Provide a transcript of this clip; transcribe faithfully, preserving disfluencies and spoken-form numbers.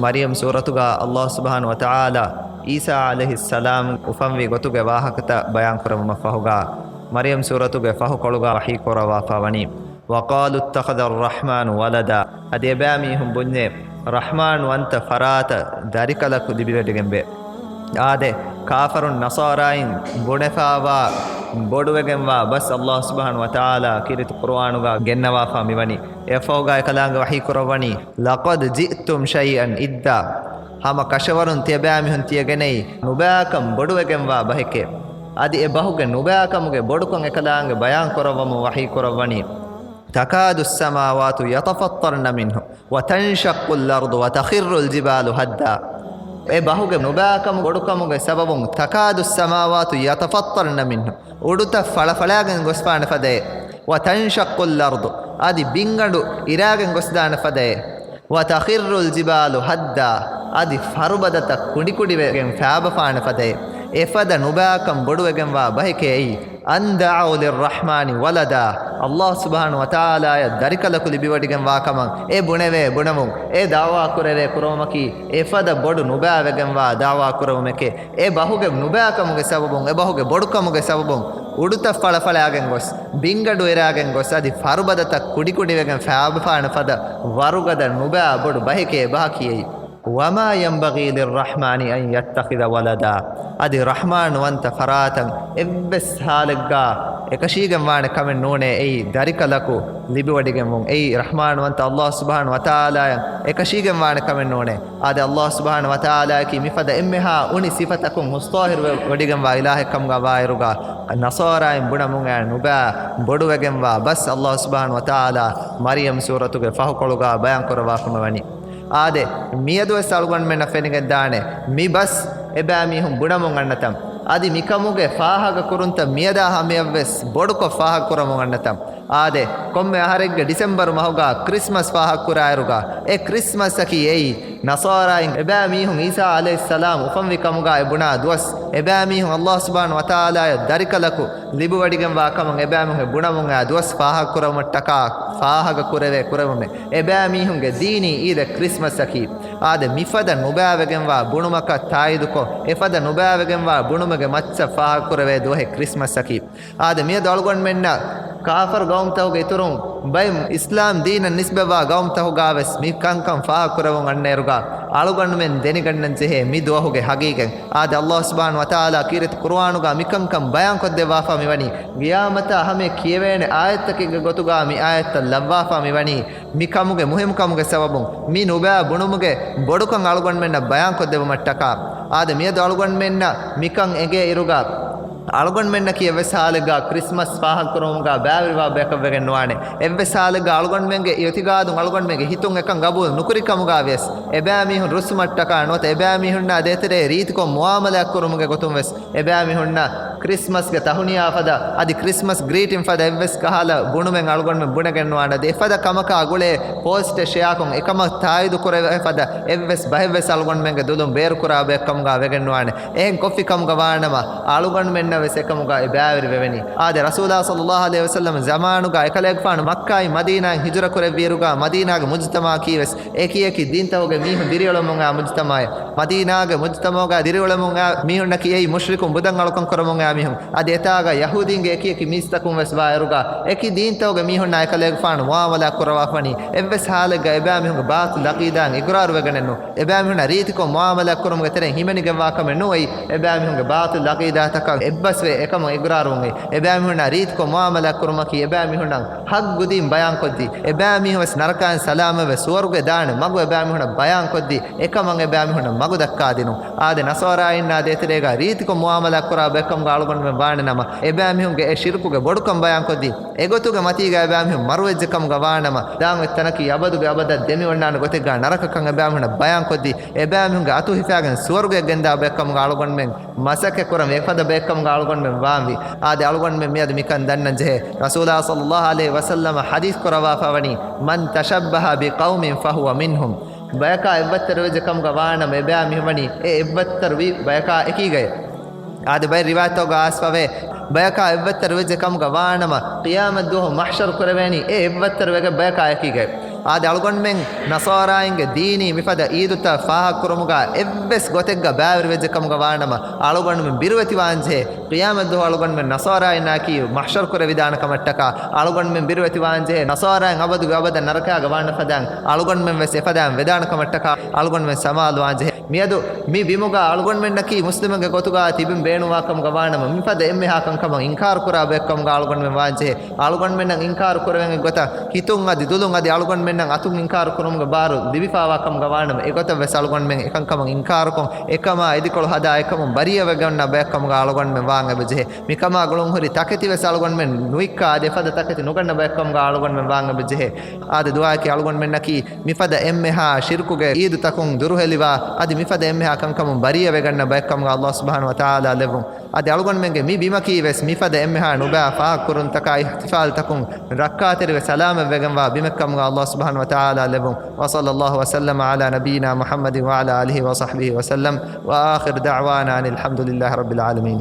މަރްޔަމް ސޫރަތުގަ އައްލާހު ސުބްޙާނަހު ވަތަޢާލާ ޢީސާ ޢަލައިހިއްސަލާމް އުފަންވި ގޮތުގެ ވާހަކަތައް ބަޔާންކުރެވުމަށްފަހުގަ، މަރްޔަމް ސޫރަތުގެ ފަހުކޮޅުގަ ވަޙީ ކުރައްވާފަ ވަނީ، وَقَالُوا اتَّخَذَ الرَّحْمَٰنُ وَلَدًا. އަދި އެބައިމީހުން ބުންޏޭ، ރަޙްމާން ވަންތަ ފަރާތަށް ދަރިކަލަކު ލިބިވެޑިގެންވޭ. އާދެ، ކާފަރުން ނަޞާރާއިން ބުނެފައިވާ ބޮޑުވެގެންވާ ބަސް އައްލާހު ސުބްޙާނަހު ވަތަޢާލާ ކީރިތި ޤުރުއާނުގަ ގެންނަވާފަ މިވަނީ. އެއަށްފަހުގަ އެކަލާނގެ ވަޙީ ކުރައްވަނީ، لَقَدْ جِئْتُمْ شَيْئًا إِدًّا. ހަމަ ކަށަވަރުން ތިޔަބައިމީހުން ތިޔަ ގެނައީ ނުބައިކަން ބޮޑުވެގެންވާ ބަހެކޭ. އަދި އެ ބަހުގެ ނުބައިކަމުގެ ބޮޑުކަން އެކަލާނގެ ބަޔާން ކުރައްވަމުން ވަޙީ ކުރައްވަނީ، تَكَادُ السَّمَاوَاتُ يَتَفَطَّرْنَ مِنْهُ وَتَنشَقُّ الْأَرْضُ وَتَخِرُّ الْجِبَالُ هَدًّا. އެ ބަހުގެ ނުބައިކަމު ބޮޑުކަމުގެ ސަބަބުން تَكَادُ السَّمَاوَاتُ يَتَفَطَّرْنَ مِنْهُ، އުޑުތައް ފަޅަފަޅާގެން ގޮސްފާނެ ފަދައޭ. وَتَنشَقُّ الْأَرْضُ، އަދި ބިންގަނޑު އިރާގެން ގޮސްދާނެ ފަދައޭ. وَتَخِرُّ الْجِبَالُ هَدًّا، އަދި ފަރުބަދަތައް ކުނޑިކުޑިވެގެން ފާބަފާނެ ފަދައޭ. އެފަދަ ނުބައިކަން ބޮޑުވެގެންވާ ބަހެކޭ އެއީ. أَن دَعَوْا لِلرَّحْمَٰنِ وَلَدًا. އައްލާހު ސުބްޙާނަހު ވަތަޢާލާޔަށް ދަރިކަލަކު ލިބިވަޑިގެންވާ ކަމަށް އެ ބުނެވޭ ބުނެވުން، އެ ދަޢުވާ ކުރެވޭ ކުރެވުމަކީ އެފަދަ ބޮޑު ނުބައިވެގެންވާ ދަޢުވާ ކުރެވުމެކޭ. އެ ބަހުގެ ނުބައިކަމުގެ ސަބަބުން، އެ ބަހުގެ ބޮޑުކަމުގެ ސަބަބުން، އުޑުތައް ފަޅަފަޅާގެން ގޮސް، ބިންގަނޑު އިރާގެން ގޮސް، އަދި ފަރުބަދަތައް ކުޑިކުޑިވެގެން ފާބަފާނެ ފަދަ ވަރުގަދަ ނުބައި ބޮޑު ބަހެކޭ އެބަހަކީ އެއީ. وَمَا يَنبَغِي لِلرَّحْمَٰنِ أَن يَتَّخِذَ وَلَدًا. އަދި ރަޙްމާން ވަންތަ ފަރާތަށް އެއްވެސް ހާލެއްގަ އެކަށީގެންވާނެ ކަމެއް ނޫނޭ އެއީ ދަރިކަލަކު ލިބިވަޑިގެންވުން. އެއީ ރަޙްމާން ވަންތަ އައްލާހު ސުބްޙާނަހު ވަތަޢާލާޔަށް އެކަށީގެންވާނެ ކަމެއް ނޫނޭ. އާދެ، އައްލާހު ސުބްޙާނަހު ވަތަޢާލާއަކީ މިފަދަ އެންމެހާ އުނި ސިފަތަކުން ހުސްޠާހިރުވެ ވަޑިގެންވާ އިލާހެއް ކަމުގަ ވާއިރުގަ، ނަޞާރާއިން ބުނަމުން އައި ނުބައި ބޮޑުވެގެންވާ ބަސް އައްލާހު ސުބްޙާނަހު ވަތަޢާލާ މަރްޔަމް ސޫރަތުގެ ފަހުކޮޅުގަ ބަޔާން ކުރައްވާފަ މިވަނީ. އާދެ، މިއަދުވެސް އަޅުގަނޑުމެންނަށް ފެނިގެންދާނެ މި ބަސް އެބައިމީހުން ބުނަމުން އަންނަތަން. އަދި މިކަމުގެ ފާހަގަ ކުރުންތައް މިއަދާ ހަމަޔަށްވެސް ބޮޑުކޮށް ފާހަގަ ކުރަމުން އަންނަތަން. އާދެ، ކޮންމެ އަހަރެއްގެ ޑިސެމްބަރު މަހުގަ ކްރިސްމަސް ފާހަގަ ކުރާއިރުގަ، އެ ކްރިސްމަސްއަކީ އެއީ ނަޞާރާއިން އެބައިމީހުން ޢީސާ ޢަލައިހިއްސަލާމް އުފަންވި ކަމުގަ އެ ބުނާ ދުވަސް. އެބައިމީހުން އައްލާހު ސުބްޙާނަހު ވަތަޢާލާޔަށް ދަރިކަލަކު ލިބިވަޑިގެންވާ ކަމަށް އެބައިމީހުން އެ ބުނަމުން އައި ދުވަސް ފާހަގަ ކުރެވުމަށްޓަކާ ފާހަގަ ކުރެވޭ ކުރެވުމެއް. އެބައިމީހުންގެ ދީނީ ޢީދެއް ކްރިސްމަސްއަކީ. އާދެ، މިފަދަ ނުބައިވެގެންވާ ބުނުމަކަށް ތާއީދުކޮށް، އެފަދަ ނުބައިވެގެންވާ ބުނުމެއްގެ މައްޗަށް ފާހަގަ ކުރެވޭ ދުވަހެއް ކްރިސްމަސްއަކީ. އާދެ، މިއަދު އަޅުގަނޑުމެންނަށް ކާފަރު ގައުމުތަކުގެ އިތުރުން ބައެއް އިސްލާމް ދީނަށް ނިސްބަތްވާ ގައުމުތަކުގަވެސް މި ކަންކަން ފާހަގަ ކުރެވުން އަންނައިރުގަ، އަޅުގަނޑުމެން ދެނިގަންނަން ޖެހޭ މި ދުވަހުގެ ހަގީގަތް. އާދެ، އައްލާހު ސުބްޙާނަހު ވަތަޢާލާ ކީރިތި ޤުރުއާނުގަ މިކަންކަން ބަޔާންކޮށްދެއްވާފަ މިވަނީ. ޤިޔާމަތާ ހަމަޔަށް ކިޔެވޭނެ އާޔަތްތަކެއްގެ ގޮތުގަ މި އާޔަތްތައް ލައްވާފަ މިވަނީ. މި ކަމުގެ މުހިންމުކަމުގެ ސަބަބުން، މި ނުބައި ބުނުމުގެ ބޮޑުކަން އަޅުގަނޑުމެންނަށް ބަޔާންކޮށްދެވުމަށްޓަކާ. އާދެ، މިއަދު އަޅުގަނޑުމެންނަށް މިކަން އެނގޭ އިރުގަ، އަޅުގަނޑުމެންނަކީ އެއްވެސް ހާލެއްގަ ކްރިސްމަސް ފާހަގަކުރުމުގަ ބައިވެރިވާ ބަޔަކަށް ވެގެން ނުވާނެ. އެއްވެސް ހާލެއްގަ އަޅުގަނޑުމެންގެ އިޢުތިޤާދުން، އަޅުގަނޑުމެންގެ ހިތުން އެކަން ގަބޫލު ނުކުރި ކަމުގަ ވިޔަސް، އެބައިމީހުން ރުއްސުމަށްޓަކާ ނުވަތަ އެބައިމީހުންނާ ދޭތެރޭ ރީތިކޮށް މުޢާމަލާތް ކުރުމުގެ ގޮތުން ވެސް، އެބައިމީހުންނަށް ކްރިސްމަސްގެ ތަހުނިޔާ ފަދަ، އަދި ކްރިސްމަސް ގްރީޓިން ފަދަ އެއްވެސް ކަހަލަ ބުނުމެއް އަޅުގަނޑުމެން ބުނެގެން ނުވާނެ. އަދި އެފަދަ ކަމަކާ ގުޅޭ ޕޯސްޓެއް ޝެއާކޮށް އެކަމަށް ތާއީދު ކުރެވޭ ފަދަ އެއްވެސް ބަހެއްވެސް އަޅުގަނޑުމެންގެ ދުލުން ބޭރުކުރާ ބައެއްކަމުގަ ވެގެން ނުވާނެ. އެހެން ކޮށްފި ކަމުގަ ވާނަމަ، އަޅުގަނޑުމެންނަށް ވެސް އެކަމުގަ އެ ބައިވެރި ވެވެނީ. އާދެ، ރަސޫލާ ޞައްލައްލާހު ޢަލައިހި ވަސައްލަމް ޒަމާނުގަ އެކަލޭގެފާނު މައްކާއިން މަދީނާއިން ހިޖުރަ ކުރެއްވިއިރުގަ، މަދީނާގެ މުޖުތަމަޢަކީ ވެސް އެކި އެކި ދީންތަކުގެ މީހުން ދިރިއުޅެމުން އާ މުޖުތަމަޢެއް. މަދީނާގެ މުޖުތަމަޢުގަ ދިރިއުޅެމުން އާ މީހުންނަކީ އެއީ މުޝްރިކުން ބުދަށް އަޅުކަން ކުރަމުން އާ މީހުން. އަދި އެތާގަ ޔަހޫދީންގެ އެކި އެކި މީސްތަކުން ވެސް ވާއިރުގަ، އެކި ދީންތަކުގެ މީހުންނާ އެކަލޭގެފާނު މުޢާމަލާ ކުރައްވާފަނީ، އެއްވެސް ހާލެއްގަ އެބައިމީހުންގެ ބާޠިލް ޢަޤީދާއިން އިޤްރާރު ވެގެނެއްނު. އެބައިމީހުންނާ ރީތިކޮށް މުޢާމަލާ ކުރުމުގެ ތެރެއިން ހިމެނިގެންވާ ކަމެއް ނޫން. އެއީ އެބައިމީހުންގެ ބާޠިލް ޢަޤީދާތަކަށް އެއްބަސްވެ އެކަމަށް އިޤްރާރުވުން. އެއީ އެބައިމީހުންނާ ރީތިކޮށް މުޢާމަލާ ކުރުމަކީ އެބައިމީހުންނަށް ޙައްޤު ދީން ބަޔާންކޮށްދީ، އެބައިމީހުން ވެސް ނަރަކައިން ސަލާމަތްވެ ސުވަރުގެ ދާނެ މަގު އެބައިމީހުންނަށް ބަޔާންކޮށްދީ، އެކަމަށް އެބައިމީހުންނަށް މަގު ދައްކާދިނުން. އާދެ، ނަޞާރާއިންނާ ދޭތެރޭގަ ރީތިކޮށް މުޢާމަލާ ކުރާ ބައެއްކަމުގަ އަޅުގަނޑުމެން ވާނެ ނަމަ، އެބައިމީހުންގެ އެ ޝިރުކުގެ ބޮޑުކަން ބަޔާންކޮށްދީ، އެގޮތުގެ މަތީގަ އެބައިމީހުން މަރުވެއްޖެ ކަމުގަ ވާނަމަ، ދާން އޮތް ތަނަކީ އަބަދުގެ އަބަދަށް ދެމިއޮންނާނެ ގޮތެއްގަ ނަރަކަކަން އެބައިމީހުންނަށް ބަޔާންކޮށްދީ، އެބައިމީހުންގެ އަތު ހިފާގެން ސުވަރުގެއަށް ގެންދާ ބައެއްކަމުގަ އަޅުގަނޑުމެން މަސައްކަތް ކުރަން އެފަދަ ބައެއްކަމުގަ އަޅުގަނޑުމެން ވާންވީ. އާދެ، އަޅުގަނޑުމެން މިއަދު މިކަން ދަންނަން ޖެހޭ. ރަސޫލާ ޞައްލައްލާހު ޢަލައިހި ވަސައްލަމަ ޙަދީޘް ކުރައްވާފަ ވަނީ، مَنْ تَشَبَّهَ بِقَوْمٍ فَهُوَ مِنْهُمْ. ބަޔަކާ އެއްބައްތަރުވެއްޖެ ކަމުގަ ވާނަމަ، އެބައިމީހުން ވަނީ އެ އެއްބައްތަރުވި ބަޔަކާ އެކީގައެ. އާދެ، ބައެއް ރިވާޔަތްތަކުގަ އައިސްފަވޭ، ބަޔަކާ އެއްބައްތަރުވެއްޖެ ކަމުގަ ވާނަމަ، ޤިޔާމަތްދުވަހު މަޙްޝަރު ކުރެވޭނީ އެ އެއްބައްތަރު ވެގެން ބަޔަކާ އެކީގައެ. އާދެ، އަޅުގަނޑުމެން ނަޞާރާއިންގެ ދީނީ މިފަދަ އީދުތައް ފާހަގަކުރުމުގަ އެއްވެސް ގޮތެއްގަ ބައިވެރިވެއްޖެ ކަމުގަ ވާނަމަ، އަޅުގަނޑުމެން ބިރުވެތިވާންޖެހޭ. ޤިޔާމަތްދުވަހު އަޅުގަނޑުމެން ނަޞާރާއިންނާއެކީ މަޙްޝަރު ކުރެވިދާނެ ކަމަށްޓަކާ، އަޅުގަނޑުމެން ބިރުވެތިވާންޖެހޭ. ނަޞާރާއިން އަބަދުގެ އަބަދަށް ނަރަކާގަ ވާންނަ ފަދައިން، އަޅުގަނޑުމެން ވެސް އެފަދައިން ވެދާނެ ކަމަށްޓަކާ، އަޅުގަނޑުމެން ސަމާލުވާންޖެހޭ. މިއަދު މި ބިމުގަ އަޅުގަނޑުމެންނަކީ މުސްލިމެއްގެ ގޮތުގަ ތިބެން ބޭނުންވާ ކަމުގަ ވާނަމަ، މިފަދަ އެންމެހާ ކަންކަމަށް އިންކާރު ކުރާ ބައެއްކަމުގަ އަޅުގަނޑުމެން ވާންޖެހޭ. އަޅުގަނޑުމެންނަށް އިންކާރު ކުރެވެން އެއްގޮތަށް ހިތުން އަދި ދުލުން އަދި އަޅުގަނޑުމެންނަށް އަތުން އިންކާރު ކުރުމުގެ ބާރު ލިބިފާވާ ކަމުގަ ވާނަމަ، އެގޮތަށް ވެސް އަޅުގަނޑުމެން އެކަންކަމަށް އިންކާރުކޮށް، އެކަމާ އެދިކޮޅު ހަދާ އެކަމުން ބަރީއަވެގަންނަ ބައެއްކަމުގަ އަޅުގަނޑުމެން ވާން އެބަޖެހޭ. މިކަމާ ގުޅުން ހުރި ތަކެތި ވެސް އަޅުގަނޑުމެން ނުވިއްކާ އަދި އެފަދަ ތަކެތި ނުގަންނަ ބައެއްކަމުގަ އަޅުގަނޑުމެން ވާން އެބަޖެހޭ. އާދެ، ދުޢާއަކީ އަޅުގަނޑުމެންނަކީ މިފަދަ އެންމެހާ ޝިރުކުގެ އީދުތަކުން ދުރުހެލިވާ، އަދި މިފަދަ އެންމެހާ ކަންކަމުން ބަރީއަވެގަންނަ ބައެއްކަމުގަ އަﷲ ސުބްޙާނަހޫ ވަތަޢާލާ ލެއްވުން. އަދި އަޅުގަނޑުމެންގެ މި ބިމަކީ ވެސް މިފަދަ އެންމެހާ ނުބައި ފާހަގަކުރުންތަކާ އިޙްތިފާލްތަކުން ރައްކާތެރިވެ ސަލާމަތްވެގެންވާ ބިމެއްކަމުގަ އަﷲ ސުބްޙާނަހޫ ވަތަޢާލާ ލެއްވުން. وصلى الله وسلم على نبينا محمد وعلى آله وصحبه وسلم. وآخر دعوانا أن الحمد لله رب العالمين.